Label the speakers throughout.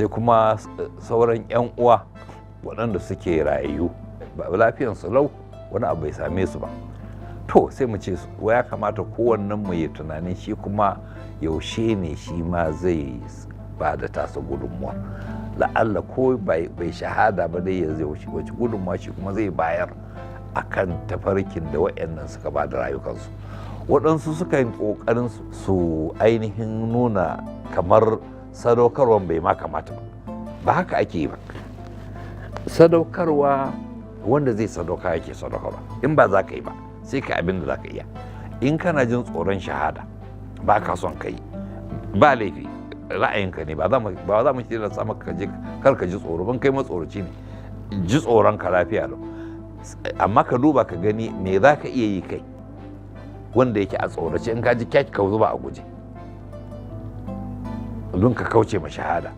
Speaker 1: Sai kuma sauran 'yan uwa waɗanda suke rayu lafiyansu lau, wani abu bai same su ba. To sai mu ce ya kamata kowannen mu ya tunanin shi kuma yaushe ne shi ma zai ba da tasa gudunmuwa. La'alla ko bai shahada ba dai, ya zai wace gudunmuwa shi kuma zai bayar akan tafarkin da waɗannan suka ba da rayukansu. Waɗansu suka yi ƙoƙarin su ainihin nuna kamar sadaukarwan bai ma kamata ba. Ba haka ake yi ba. Sadaukarwa, wanda zai sadauka yake sadaukarwa. In ba za ka yi ba, sai ka abin da za ka iya. In kana jin tsoron shahada, ba ka son ka yi, ba laifi, ra'ayinka ne. Ba za mu tilasta maka ka je kar ka ji tsoro ban. Kai matsoroci ne, ji tsoron ka lafiya lau, amma ka duba ka gani me za ka iya yi kai wanda yake a tsorace. In ka ji kyaki, ka zuba a guje don ka kauce ma shahada.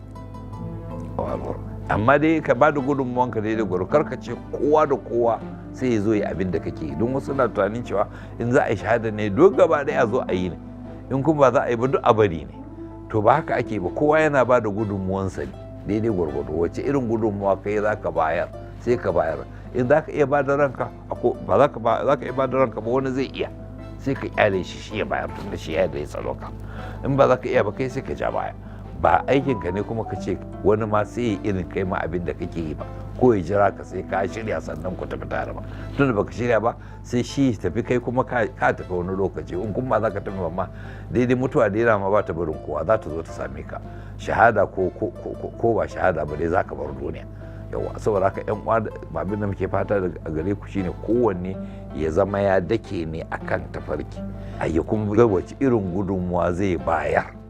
Speaker 1: Amma dai ka ba da gudunmuwanka daidai gwaro. Kar ka ce kowa da kowa sai ya zo ya abin da kake yi, don wasu na tunanin cewa in za a yi shahada ne duk gaba ɗaya a zo a yi ne, in kuma ba za a yi ba duk a bari ne. To ba haka ake ba. Kowa yana ba da gudunmuwansa ne daidai gwargwado. Wace irin gudunmuwa kai za ka bayar, sai ka bayar. In za ka iya ba da ranka, ba za ka iya ba da ranka ba, wani zai iya, sai ka kyale shi shi ya bayar, tun da shi ya da ya tsaro ka. In ba za ka iya ba kai, sai ka ja baya. Ba aikinka ne kuma ka ce wani ma sai ya irin kai ma abin da kake yi ba, ko ya jira ka sai ka shirya sannan ku tafi tare ba. Tun da baka shirya ba, sai shi tafi, kai kuma ka tafi wani lokaci. In kuma za ka tafi ma daidai, mutuwa da ma ba ta barin kowa, za ta zo ta same ka, shahada ko ko ba shahada ba dai za ka bar duniya. Yawa, saboda haka yan uwa, abin da muke fata a gare ku shine kowanne ya zama ya dake ne akan tafarki, a ya kuma ga wace irin gudunmuwa zai bayar.